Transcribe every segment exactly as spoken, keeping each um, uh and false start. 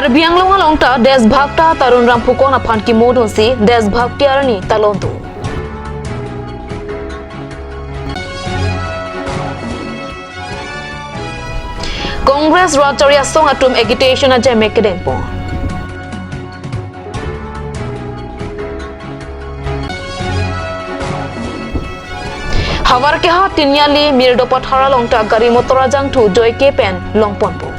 Karbi Anglong along ta Desh Bhakta Tarun Ram Phukon aphan kimo dunsi Desh Bhakti arni talon dun. Congress rat chari asong atum agitation ajai mek kedengpon. Havar keha Tiniali Mirdo Pathar along ta gari motor ajangthu joike pen longponpo.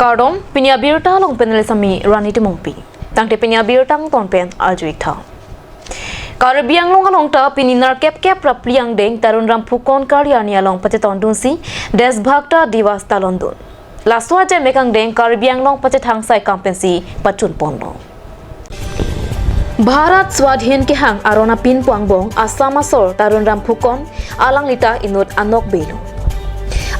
Kardom, pini abirta along panel sami Rani Timungpi. Tangte pini abirta angton pen arju-ik tha. Karbi Anglong along ta pini nerkep kep ra phli angdeng Tarun Ram Phukon Karli arni along pachetong dunsi Desh Bhakta Diwas talon dun. Laso ajai mek angdeng Karbi Anglong pachethang saikam pensi pachunponlo. Bharat Swadhin kehang aron apinpo angbong Assam asor Tarun Ram Phukon alangli ta inut anokbe lo.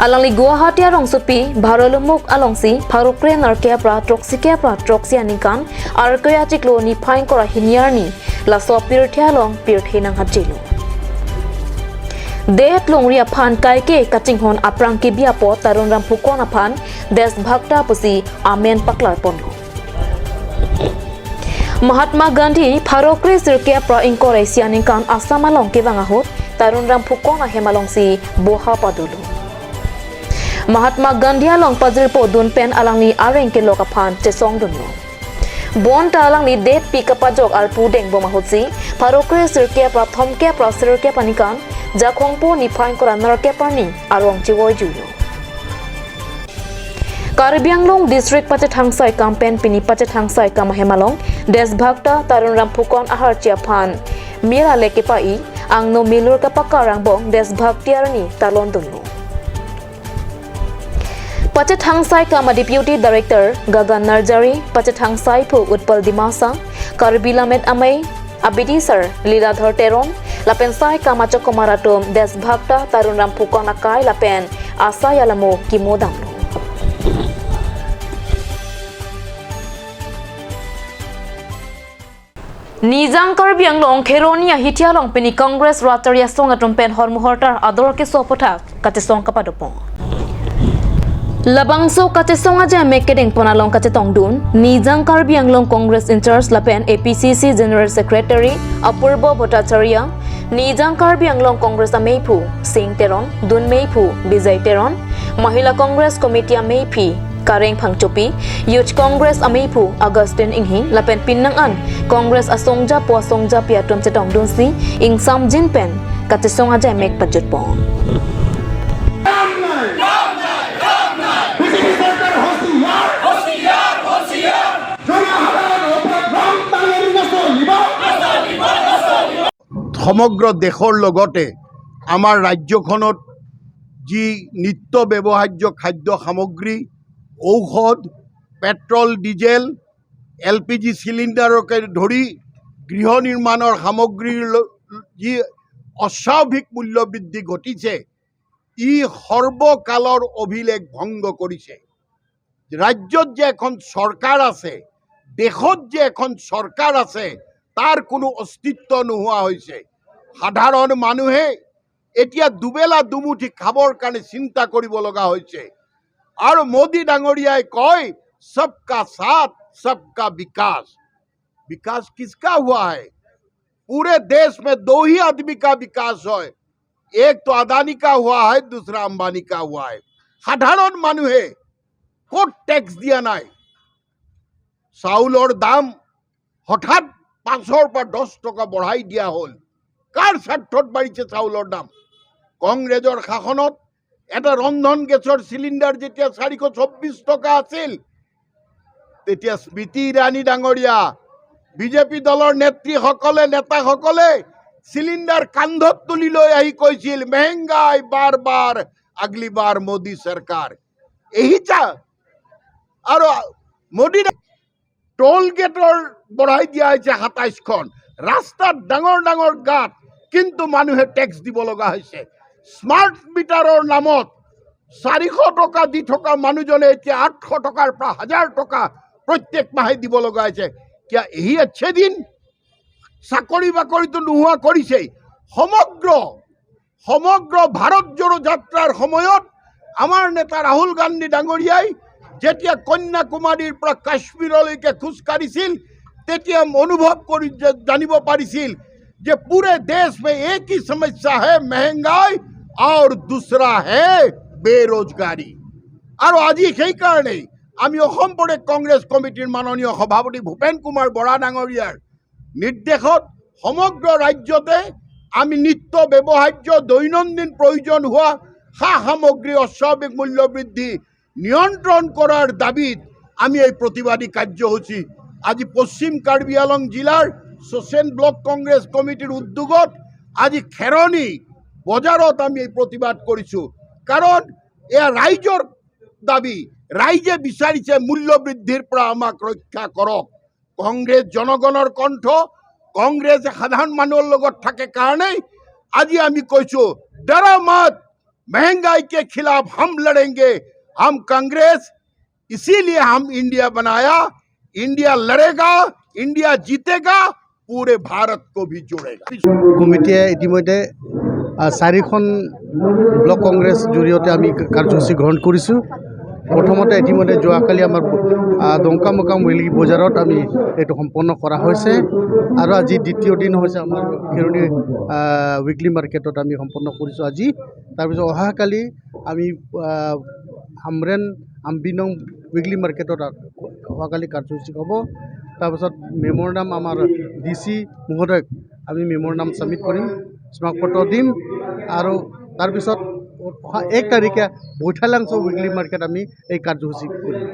Alangli Guwahati arongsopi Bharolumukh alongsi pharo kre nerkep ra throksi kep ra throksi aningkan Arkoi achiklo niphai ingkoi ra hini arni laso apirthe along pirthe nanghatjilo. Det longri aphan kaike kachinghon aphrang kebi apot Tarun Ram Phukon aphan Desh Bhakta pusi amen paklarponlo. Mahatma Gandhi pharo kre sirkep ra ingkoi ra isi aningkan Assam along kevang ahut Tarun Ram Phukon ahem alongsi boha padolo. Mahatma Gandhi along pajirpo dun pen alangli areng kelok aphan chesong dunlo. Bonta alangli detpi kapajok arpu dengbom ahutsi pharo kre sirkep ra thomkep ra sirkep aningkan Jakhong po niphai ingkoi ra nerkep arni arong chevoijuilo. Karbi Anglong District pachethang saikam pen pini pachethang saikam ahem along Desh Bhakta Tarun Ram Phukon aharchi aphan mir alek kepai angno milur kapakar angbong Desh Bhakti arni talon dunlo. Pachethang saikam a Deputy Director Gagan Narjari, pachethang saiphu Utpal Dimasa, Karbi Lammet Amei, abidi sar Liladhar Teron, lapen saikam achokomar atum Desh Bhakta Tarun Ram Phukon akai lapen asai alamo kimo damlo. Nijang Karbi Anglong Kheroni ahithi along pini Congress rat chari asong atum pen hormu hortar ador keso aphuthak kachesong kapadopon. Labangso kachesong ajai mek kedengpon along kachetongdun Nijang Karbi Anglong Congress in-charge lapen A P C C General Secretary Apurbo Bhattacharya, Nijang Karbi Anglong Congress ameiphu Sing Teron, dun meiphu Bijay Teron, Mahila Congress Committee ameiphi Kareng Phangchopi, Youth Congress ameiphu Augustine Inghing, lapen pinnang an Congress asongjapo asongjapi atum chetongdunsi ingsamjin pen kachesong ajai mek pajutpon. সমগ্ৰ দেশৰ লগতে আমাৰ ৰাজ্যখনত যি নিত্য ব্যৱহাৰ্য খাদ্য সামগ্ৰী, ঔষধ, petrol, diesel, L P G চিলিণ্ডাৰকে ধৰি গৃহ নিৰ্মাণৰ সামগ্ৰীৰ ল-, যি অস্বাভাৱিক মূল্য বৃদ্ধি ঘটিছে, ই সৰ্বকালৰ অভিলেখ ভংগ কৰিছে। ৰাজ্যত যে এখন চৰকাৰ আছে, দেশত যে এখন চৰকাৰ আছে, তাৰ কোনো অস্তিত্ব নোহোৱা হৈছে। সাধাৰণ মানুহে এতিয়া দুবেলা দুমুঠি খাবৰ কাৰণে চিন্তা কৰিব লগা হৈছে। আৰু মোদী ডাঙৰীয়াই কয়, "সবকা সাথ, সবকা বিকাশ।" विकास किसका हुआ है? पूरे देश में दो ही आदमी का विकास है, एक तो अदानी का हुआ है, दूसरा अंबानी का हुआ है। সাধাৰণ মানুহে ক'ত টেক্স দিয়া নাই? চাউলৰ দাম হঠাৎ পাঁচৰ পৰা দহ টকা বঢ়াই দিয়া হ'ল। কাৰ স্বাৰ্থত বাঢ়িছে চাউলৰ দাম? কংগ্ৰেছৰ শাসনত এটা ৰন্ধন গেছৰ চিলিণ্ডাৰ যেতিয়া চাৰিশ চৌব্বিছ টকা আছিল, তেতিয়া স্মৃতি ইৰাণী ডাঙৰীয়া, বিজেপি দলৰ নেত্ৰীসকলে, নেতাসকলে চিলিণ্ডাৰ কান্ধত তুলি লৈ আহি কৈছিল, "মেহংগাই বাৰ বাৰ, আগলি বাৰ মোদী চৰকাৰ।" এহিচা আৰু মোদী টোল গেটৰ বঢ়াই দিয়া হৈছে সাতাইছখন, ৰাস্তাত ডাঙৰ ডাঙৰ গাঁত, কিন্তু মানুহে টেক্স দিব লগা হৈছে। স্মাৰ্ট মিটাৰৰ নামত চাৰিশ টকা দি থকা মানুহজনে এতিয়া আঠশ টকাৰ পৰা হাজাৰ টকা প্ৰত্যেক মাহে দিব লগা হৈছে। কিয়া এহি আচ্ছে দিন? চাকৰি বাকৰিটো নোহোৱা কৰিছেই। সমগ্ৰ সমগ্ৰ ভাৰত জোড়ো যাত্ৰাৰ সময়ত আমাৰ নেতা ৰাহুল গান্ধী ডাঙৰীয়াই যেতিয়া কন্যাকুমাৰীৰ পৰা কাশ্মীৰলৈকে খোজ কাঢ়িছিল, তেতিয়া অনুভৱ কৰি জা-, জানিব পাৰিছিল যে পুৰে দেশ মে এক হি সমস্যা হে মেহংগাই আৰু দুসৰা হে বেৰোজগাৰী। আৰু আজি সেইকাৰণেই আমি অসম প্ৰদেশ কংগ্ৰেছ কমিটিৰ মাননীয় সভাপতি ভূপেন কুমাৰ বৰা ডাঙৰীয়াৰ নিৰ্দেশত সমগ্ৰ ৰাজ্যতে আমি নিত্য ব্যৱহাৰ্য দৈনন্দিন প্ৰয়োজন হোৱা সা সামগ্ৰী অস্বাভাৱিক মূল্য বৃদ্ধি নিয়ন্ত্ৰণ কৰাৰ দাবীত আমি এই প্ৰতিবাদী কাৰ্যসূচী আজি পশ্চিম কাৰ্বি আংলং জিলাৰ শচীন ব্লক কংগ্ৰেছ কমিটিৰ উদ্যোগত আজি খেৰণি বজাৰত আমি এই প্ৰতিবাদ কৰিছো। কাৰণ এয়া ৰাইজৰ দাবী, ৰাইজে বিচাৰিছে মূল্য বৃদ্ধিৰ পৰা আমাক ৰক্ষা কৰক। কংগ্ৰেছ জনগণৰ কণ্ঠ, কংগ্ৰেছে সাধাৰণ মানুহৰ লগত থাকে কাৰণেই আজি আমি কৈছো, "ডৰা মত, মেহংগাই কে খিলাফ হম লড়েংগে, হম কংগ্ৰেছ, ইচিলিয়ে হম ইণ্ডিয়া বনায়া, ইণ্ডিয়া লড়েগা, ইণ্ডিয়া জিতেগা, পুৰে ভাৰত কো ভি জোড়েগা।" কমিটিয়ে ইতিমধ্যে, আহ, চাৰিখন ব্লক কংগ্ৰেছ জৰিয়তে আমি কাৰ্যসূচী গ্ৰহণ কৰিছো। প্ৰথমতে ইতিমধ্যে যোৱাকালি আমাৰ, আহ, ডংকামুকাম উইকলি বজাৰত আমি এইটো সম্পন্ন কৰা হৈছে আৰু আজি দ্বিতীয় দিন হৈছে আমাৰ খেৰণি, আহ, উইকলি মাৰ্কেটত আমি সম্পন্ন কৰিছো আজি। তাৰপিছত অহাকালি আমি, আহ, হামৰেণ আম্বিনং উইকলি মাৰ্কেটত অহাকালি কাৰ্যসূচী হ'ব। তাৰপিছত মেমৰেণ্ডাম আমাৰ ডি চি মহোদয়ক আমি মেমৰেণ্ডাম ছাবমিট কৰিম, স্মাৰক পত্ৰ দিম আৰু তাৰপিছত অহা এক তাৰিখে বৈঠালাংচ' উইকলি মাৰ্কেট আমি এই কাৰ্যসূচী কৰিম।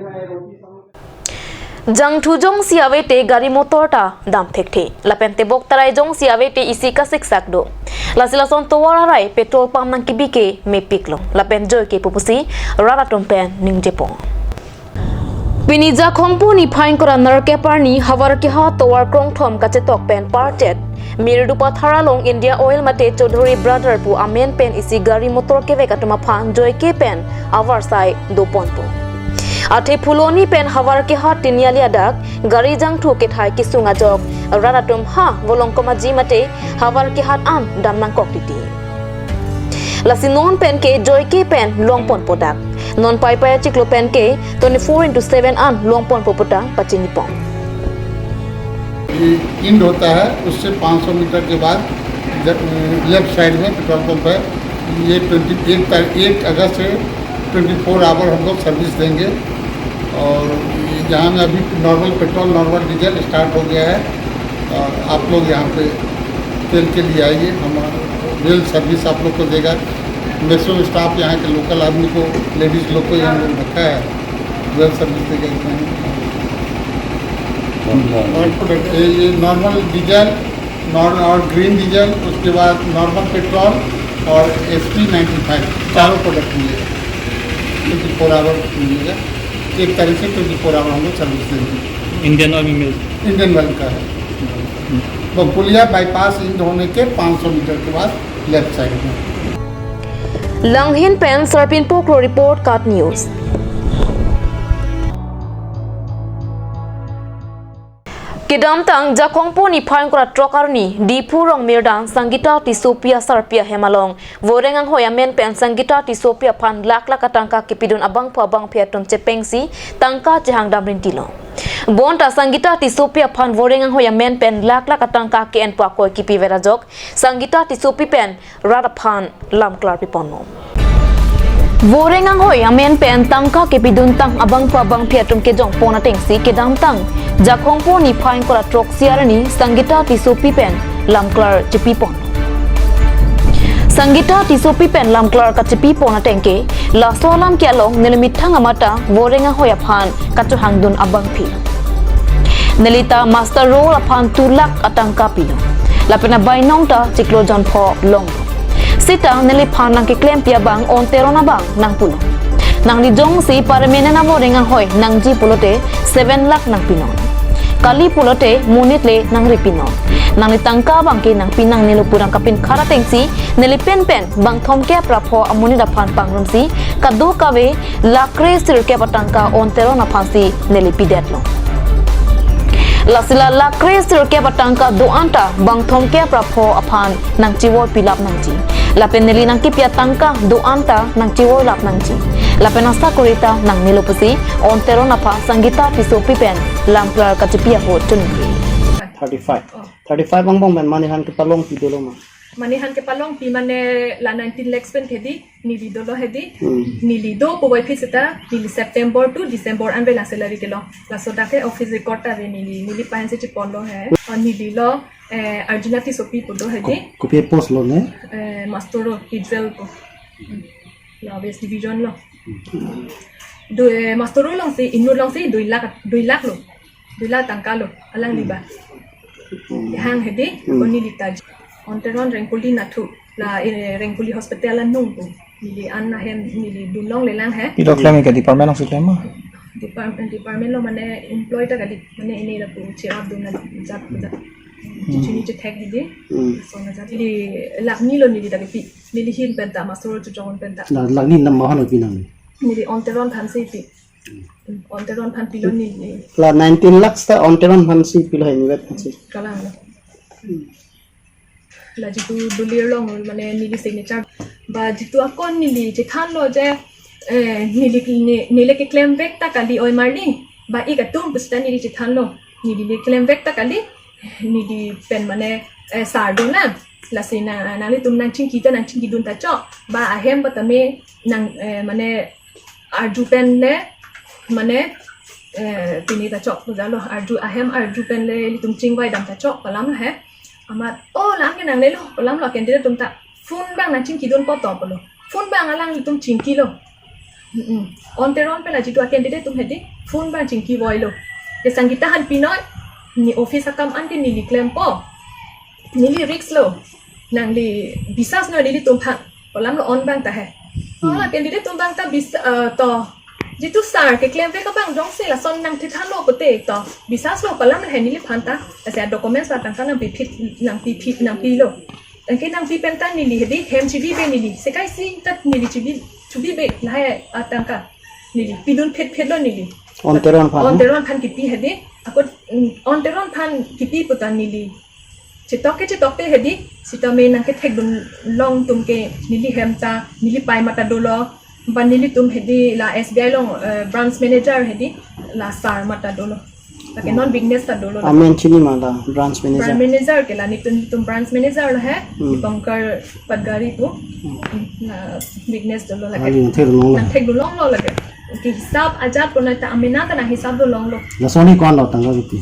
Jangthu jongsi ave te gari motor ta dam thekthe. Lapen tebok tarai jongsi ave te isi kasiksak do. Lasi lason tovar arai petrol pump nangkebi ke mepik lo. Lapen joike pu pusi rat atum pen ningjepo. Pini Jakhong pu niphai ingkoi ra nerkep arni Havarkehat tovar krongthom kachetok pen parchet Mirdupathar along India Oil mate Chaudhary Brother pu amen pen isi gari motor kevek atum aphan joike pen avarsai doponpo. Athe Phuloni pen Havarkehat Tiniali adak gari jangthu kethai kesung ajok rat atum ha Volongkom Aji mate Havarkehat an dam nangkok titi. Lasi non pen ke joike pen longponpo dak. Non Paipai achiklo pen ke twenty-four into seven an longponpo pu ta pachinipon. ये एंड होता है, उससे पाँच सौ मीटर के बाद ज-, left side में पेट्रोल पंप है। ये ट्वेंटी, एक तारीख, एक अगस्त से ट्वेंटी फ़ोर आवर हम लोग सर्विस देंगे। और ये जहाँ में अभी normal petrol, normal diesel start हो गया है, और आप लोग यहाँ पे तेल के लिए आइए, हम वेल सर्विस आप लोग को देगा। मैक्सिमम स्टाफ यहाँ के लोकल आदमी को, लेडीज लोग को यहाँ लोग रखा है, वेल सर्विस देगा इसमें। कौन कौन? और प्रोडक्ट, ये, ये नॉर्मल डीजल, नॉर-, और ग्रीन डीजल, उसके बाद नॉर्मल पेट्रोल और एसपी नाइंटी फ़ाइव, चारों प्रोडक्ट मिलेगा, ट्वेंटी फ़ोर आवर मिलेगा। एक तारीख से ट्वेंटी फ़ोर आवर हम लोग सर्विस देंगे। इंडियन ऑयल में मिल- इंडियन ऑयल का है। बकुलिया बाईपास एंड होने के पाँच सौ मीटर के बाद लेफ्ट साइड में। Langhin pen Sarpin Poklo report, KAT News. Kedamtang Jakhong pu niphai ingkoi ra throk arni Diphu Rongmir dan Sangita Tissopi asarpi ahem along Voreng Anghoi amen pen Sangita Tissopi aphan lakh lakh atangka kepidun abangphu abangphi atum chepengsi tangka chehang dam rintilo. Bonta Sangita Tissopi aphan Voreng Anghoi amen pen lakh lakh atangka ke-enpo akoi kipiver ajok Sangita Tissopi pen rat aphan lamklar piponlo. Voreng Anghoi amen pen tangka kepiduntang abangphu abangphi atum kejongpon atengsi kedamtang Jakhong pu niphai ingkoi ra throksi arni Sangita Tissopi pen lamklar chepipon. Sangita Tissopi pen lamklar kachepipon ateng ke laso alam ke along neli methang amata Voreng Anghoi aphan kachohangdun abangphi. Nelita master roll aphan two lakh atangka pilo. Lapen abainong ta chiklo jon pho long. Sita neliphan nangkeklempi abang on teron abang nangpulo. Nangli jongsi permanent a-Voreng Anghoi nangji pulote seven lakh nangpinon. Kali pulote monit le nangripinon. Nangli tangka abang ke nangpi nangnelo pu nangkapinkhat atengsi neli penpen bang thomkep ra pho amonit aphan pangrumsi kadokave lakh kre sirkep atangka on teron aphansi neli pidetlo. Lasi la lakh kre sirkep atangka do-an ta bangthom kep ra pho aphan nangchevoi pilap nangji. Lapen neli nangkepi atangka do-an ta nangchevoi lap nangji. Lapen asa kori ta nangnelo pusi On Teron aphan Sangeeta Tissopi pen lamklar kachipi ahut choningri. Thirty-five. Oh. Thirty-five angbong pen mane han kepalongpi dolo ma? Mane han kepalongpi mane la nineteen lakhs pen hedi, neli dolo hedi. Hmm. Neli do puvoiphit seta, neli September to December an pen la salary kelong. Laso dak ke office record ta ave neli, neli pen si chiponlo he. Oh, neli lo, eh, Arjuna Tissopi pu do hedi. Ko-, kopi post lo ne? Eh, master lo, Israel pu. Hmm. La West Division lo. Hmm. Do, eh, master lo along si, inut along si, dui lakh, dui lakh lo. Dui lakh tangka lo, alangli ba. Hmm. Kehang hedi, Hmm. ko neli ta. On Teron Rengpoli nathu, la, eh, Rengpoli Hospital anung pu. Neli an ahem, neli dunlonglelang he. Pilo klem ke department along si klem ma? Department, department lo mane employee ta kali, mane ini lapu check up dun ajat ajat. Hmm. Chini chethek hedi. Hmm. So ajat. Neli lakh ni lo neli ta kepi. Neli hin pen ta, master chojong pen ta. La, lakh ni nam ma han kepi nang? Neli On Teron aphan si pi. Hmm, On Teron aphan pilo neli. La nineteen lakhs ta On Teron aphan si pilo he, neli aphan si. Kalang lo. Hmm. La jitu dolir along mane neli signature. Ba jitu akon neli chethanlo je, eh, neli, ne-, neli keklemvek ta kali oi marli. Ba ik atum pusita neli chethanlo. Neli keklemvek ta kali. Neli pen mane, eh, sar do na. Lasi na, nanglitum nangchingki ta nangchingkidun ta chok. Ba ahem ba tame nang, eh, mane arju pen le, mane, eh, pini ta chok pu jalo, arju ahem arju pen le ilitum chingvai dam ta chok pu alam he. Amat, oh, la-an ke nangnelo pu alam lo, candidate atum ta phone abang nangchingkidunpo to pulo. Phone abang alanglitum chingkilo. Mm-mm. On Teron pen la jitu a-candidate atum hedi phone abang chingkivoilo. Je Sangeeta aphan pinoi, ne office akam an ke neli klempo. Neli risk lo. Nangli bisas noi nelitum aphan. Pu alam lo on abang ta he. Hmm. Oh, la candidate atum abang ta bis-, eh, to. Jitu sar keklemvek abang jongsi lason nangthethanlo kote to. Bisas lo pu alam he neliphan ta. Asa documents la tangka nangpiphit, nangpiphit, nangpilo. Anke nangpi pen ta neli hedi hem chibibe neli. Sekai si ta neli chibi, chibibe lahai atangka. Neli pidun phetphet lo neli. On Teron aphan, On no? Teron aphan kipi hedi. Ako, mm, On Teron aphan kipi pu ta neli chetok ke chetok te hedi, sitame nangkethekdun long atum ke neli hem ta, neli pei mata dolo, ba nelitum hedi la S B I along, eh, branch manager hedi, la sar mata dolo. Lake Hmm. non Vignesh ta dolo la. Amen chini ma la branch manager? Branch manager ke la nelitum, nelitum branch manager lo he, Hmm. Dipankar Patgari pu, Hmm. la Vignesh dolo lake. Ali nangthekdun longlo. Nangthekdun longlo lake. Ke hisab ajat puna ta amena ta nanghisabdun longlo. Laso ni ko-an lo tangka kipi?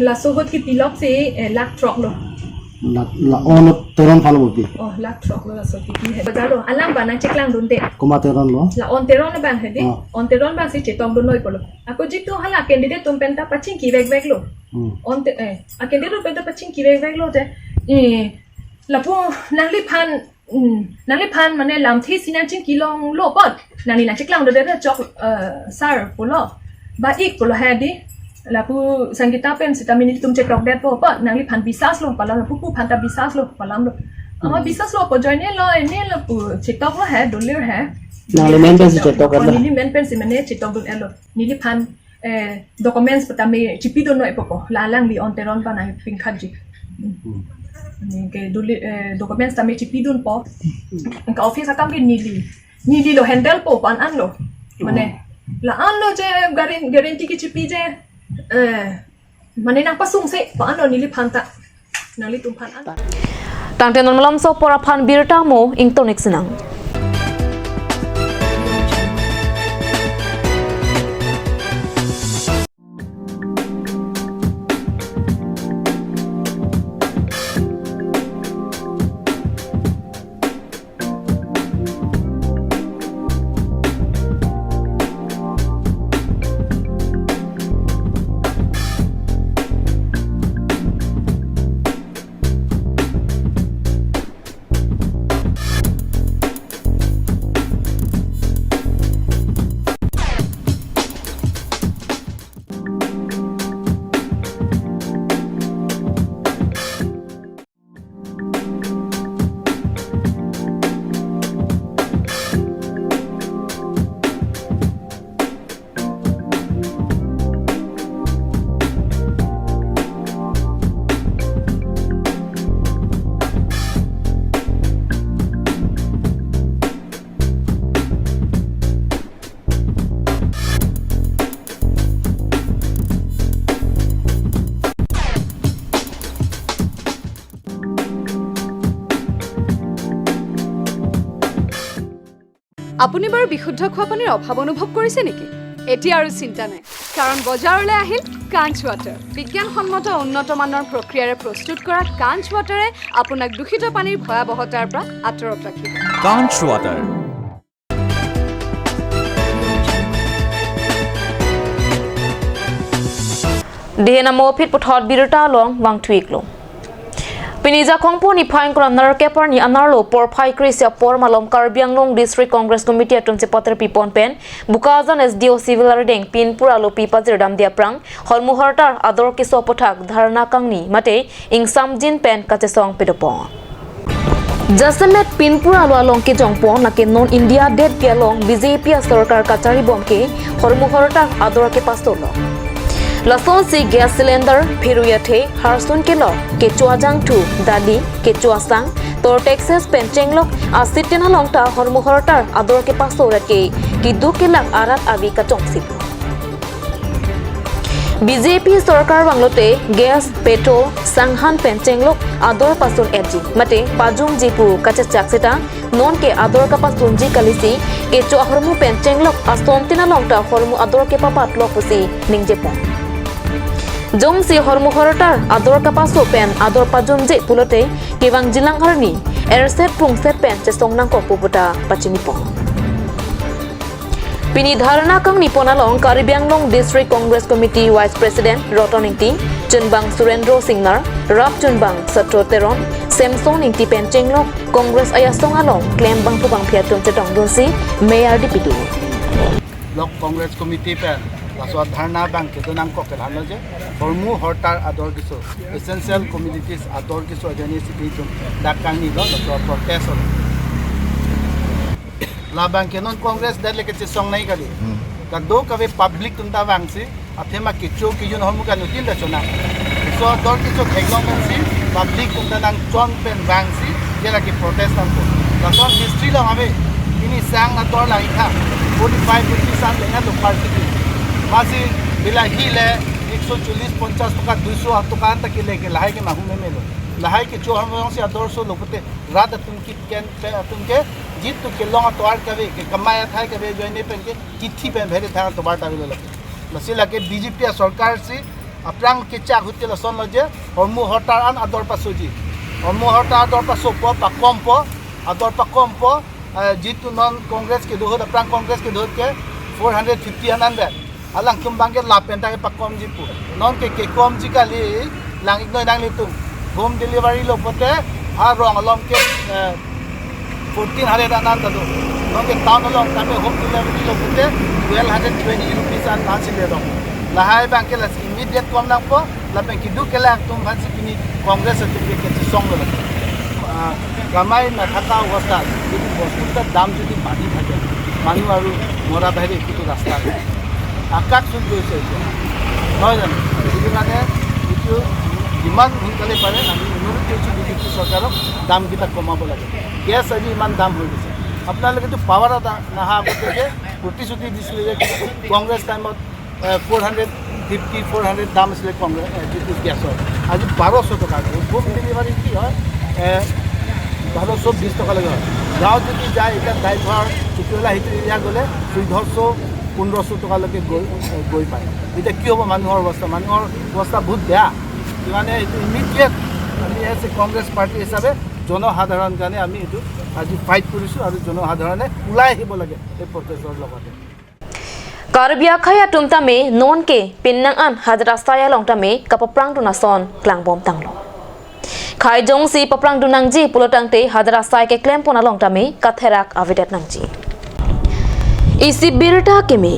Laso ahut kipi lok si, eh, lakh throk lo. La, la On Teron aphan lo pi? Oh, lakh throk lo laso kipi he. Bajalo, alang ba nangcheklangdunde. Komat Teron lo? La On Teron abang hedi. Oh. On Teron abang si chetongdun noi pulo. Ako jitu hala candidate atum pen ta pachingkivekvek lo. Hmm. On Te-, eh, a-candidate atum pen ta pachingkivekvek lo te. Eh, lapu nangliphan Hmm, nangliphan mane lamthe si nangchingki longlo apot. Nangli nangcheklangdunde chok, eh, sar pulo. Ba ik pulo hedi. Lapu Sangeeta pen sitame nelitum chetokdetpo apot. Nangliphan bisas lo pu alam, lapu pu aphan ta bisas lo pu alam lo. Ama Hmm. bisas lo pu ajoine lo, ene lo pu chetoklo he, dolir he. Nangli men pen si chetok-etlo? Neli men pen si mane chetokdun-etlo. Neliphan eh, documents pu tame chipidun noi pupo, la alangli On Teron aphan nangpingkhatji. Hmm. Anke duli, eh, documents tame chipidunpo. Anke office akam ke neli. Neli lo handle po pu an-an lo. Mane, Oh. la-an lo je garan-, guarantee kechipi je, eh, mane nangpasungse pu an lo neliphan ta. Nanglitum aphan an. Tangte non malomso apor aphan birta mo ingtonik sinang. আপুনি বাৰু বিশুদ্ধ খোৱা পানীৰ অভাৱ অনুভৱ কৰিছে নেকি? এতিয়া আৰু চিন্তা নাই, কাৰণ বজাৰলৈ আহিল কাঞ্চ ৱাটাৰ। বিজ্ঞানসন্মত উন্নত মানৰ প্ৰক্ৰিয়াৰে প্ৰস্তুত কৰা কাঞ্চ ৱাটাৰে আপোনাক দূষিত পানীৰ ভয়াৱহতাৰ পৰা আঁতৰত ৰাখিব। Kanch Water. Dihena mo phit puthot birta along vangthuiklo. Pini Jakhong pu niphai ingkoi ra nerkep arni anerlo porphai kre-isi apor malom Karbi Anglong District Congress Committee atum chepaterpi pon pen Bokajan S D O Civil arideng pinpur alopi pajirdamde aphrang hormu hortar ador keso aputhak dharna kangni mate ingsamjin pen kachesong pedopon. Jasemet pinpur alo along kejongpon lake non India detpi along B J P asorkar kachari bom ke hormu hortar ador kepasolo. Lasonsi gas cylinder, pherui athe, harsun kelok, kecho ajangthu, dali, kecho asang, toll taxes pen chenglok asitin along ta hormu hortar ador kepaso rat ke keduk kelak arat avi kachongsi. B J P sorkar vanglote gas, petrol, sanghan pen chenglok ador pason etji mate pajumji pu kachechak seta nonke ador kapasunji kalisi kecho ahormu pen chenglok asontin along ta hormu ador kepapatlok pusi ningjepon. Jongsi hormu hortar ador kapaso pen ador pajumji pulote kevangjilang arni erset pungset pen chesong nangkok pu puta pachinipon. Pini dharna kangnipon along Karbi Anglong District Congress Committee Vice President Roton Ingti, chunbang Surendro Singnar, rap chunbang Satro Teron, Samson Ingti pen chenglok Congress ayasong along klembang pu bangphi atum chetongdunsi mei ardi pido. Block Congress Committee pen laso dharna bang kedo nangkok ke lalo je hormu hortar ador keso, essential commodities ador keso ajani si itum dak kangnilo laso protest lo. Labang ke non Congress det le kechesong nai kali. Hmm. Kadokave public atum ta vangsi, athema kecho kejun hormu kanuttin ta chonang. So ador keso theklong pensi public atum ta nangchon pen vangsi, jela ke protest nangpo. Lason history along ave, pini sang ador la ikha, forty-five rupees an le ngan lo per kg. Masi bilahi le ekso chollis ponchas toka, duiso toka an ta kele ke lahai ke mahu memelo. Lahai kecho hormu si ador solo pute rat atum ke ken pe atum ke jitu kelong atovar kave, ke kamai athai kave ajoine pen ke kithi pen bhere thang atovar ta avelo lake. Lasi lake B J P asorkar si aphrang kechak ahut ke lasonlo je hormu hortar an ador pasoji. Hormu hortar ador pasopo, pakompo, ador pakompo, eh, jitu non Congress kedo ahut, aphrang Congress kedo ahut ke four hundred fifty an anvet. Alangtum abang ke lapen ta kepakomji pu. Nonke kekomji kali, lang-ik noi nanglitum. Home delivery lo pute, ha rong along ke, eh, fourteen hundred an an ta do. Nonke town along tame home delivery lo pute, twelve hundred twenty rupees an an si le do. Lahai abang ke lasi immediate kom nangpo, lapen keduk kelak atum aphansi pini Congress atum ke kechesong lo lake. Ah, কামাই নাথাকা অৱস্থাত যদি বস্তুৰ দাম যদি বাঢ়ি থাকে, মানুহ আৰু মৰা বাহিৰে একোতো ৰাস্তা নাই। আকাশ চুই গৈছে এতিয়া, নহয় জানো? সেইটো কাৰণে এইটো যিমান সোনকালে পাৰে আমি অনুৰোধ কৰিছোঁ বিজেপি চৰকাৰক দামকেইটা কমাব লাগে। গেছ আজি ইমান দাম হৈ গৈছে, আপোনালোকেতো পাৱাৰ এটা নাহা আগতে যে প্ৰতিশ্ৰুতি দিছিলে যে কংগ্ৰেছ টাইমত four hundred fifty, four hundred দাম আছিলে কংগ্ৰেছ, এ, যিটো গেছৰ, আজি বাৰশ টকা। হোম ডেলিভাৰী কি হয়? এ, বাৰশ বিশ টকালৈকে হয়। গাঁৱত যদি যায়, এতিয়া ড্ৰাইভাৰ কেতিয়াবা সেইটো এৰিয়া গ'লে চৈধ্যশ, পোন্ধৰশ টকালৈকে গৈ, গৈ পায়। এতিয়া কি হ'ব মানুহৰ অৱস্থা? মানুহৰ অৱস্থা বহুত বেয়া। মানে এইটো ইমিডিয়েট আমি এজ এ কংগ্ৰেছ পাৰ্টি হিচাপে জনসাধাৰণ কাৰণে আমি এইটো আজি ফাইট কৰিছোঁ আৰু জনসাধাৰণে ওলাই আহিব লাগে এই প্ৰটেষ্টৰ লগতে। Karbi akhei atum tame nonke pinnang an hajira asai along tame kapaprang dun ason klangbom tanglo. Khei jongsi paprang dun nangji pulo tangte hajira asai keklempon along tame katherak avedet nangji. Isi birta keme,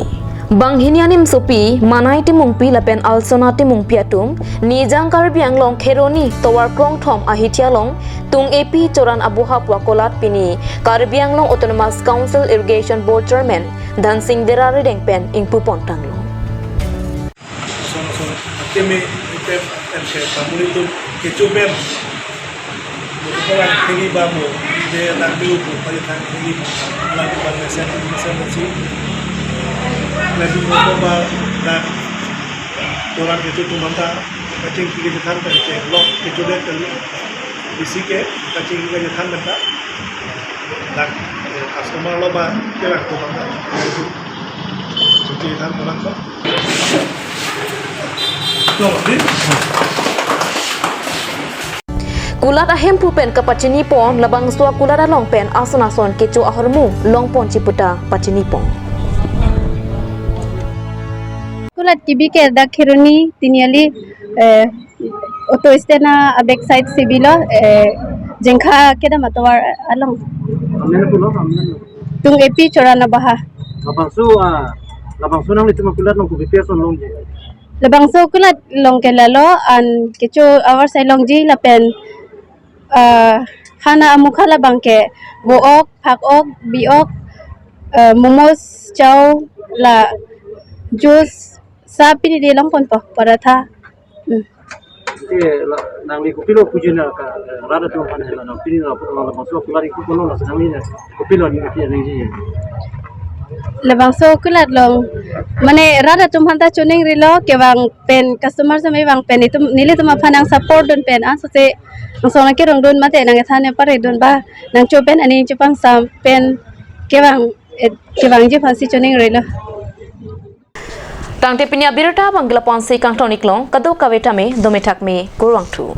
banghini animsopi Manai Timungpi lapen Alsona Timungpi atum Nijang Karbi Anglong Kheroni tovar krongthom ahithi along tung epi choran abuha pu akolat pini Karbi Anglong Autonomous Council Irrigation Board Chairman Dhansing Dera arideng pen ingpupon tanglo. Ason ason akeme ipem em ke pamuli tum kecho pen mo ko lang thegi ba mo de lang de upu pali thang thegi mo lang ba mesen mesen si lang mo ko ba lang choran kecho tum anta kachingki kachethan pen ke lok kecho de kali isi ke kachingki kachethan pen ta lang Customer lo ba, kevang ko bang. Chuti than ko lang ko. Lo, di. Kulat ahemphu pen kapachini pon, labangso akulat along pen ason ason kecho ahormu longponji puta pachini pon. Kulat kebi ke dak Kheroni Tiniali, eh, auto stand a back side si bilo, eh, Jengkha kedam atovar along. Amen pulo, amen. Tung A P Chorana Baha. Labangso, ah, labangso nanglitum akulat along kopi pi ason longji? Labangso kulat along ke lalo an kecho avar sai longji lapen, ah, hana amukha labang ke vo-ok, phak-ok, bi-ok, ah, momos, chow, la juice, sa pini di longponpo, paratha. Hmm. Te la, nangli kopilo puji na ka, eh, rat atum aphan hela nang pini la, la, labangso kulat ingkoi kono la nangli na kopilo ni ati nangji? Labangso kulat along, mane rat atum aphanta choningrilo, kevang pen customer sami vang pen itum nelitum aphan nang support dun pen, ansose nang sona kerong dun mate nang ethan ne pare dun ba nang cho pen aning chepangsam pen kevang, eh, kevangji aphansi choningrilo. Tangte pini abirta abang ke lapu-ansi kangton-iklong, kadokave tame dome thakme, kurvangthu.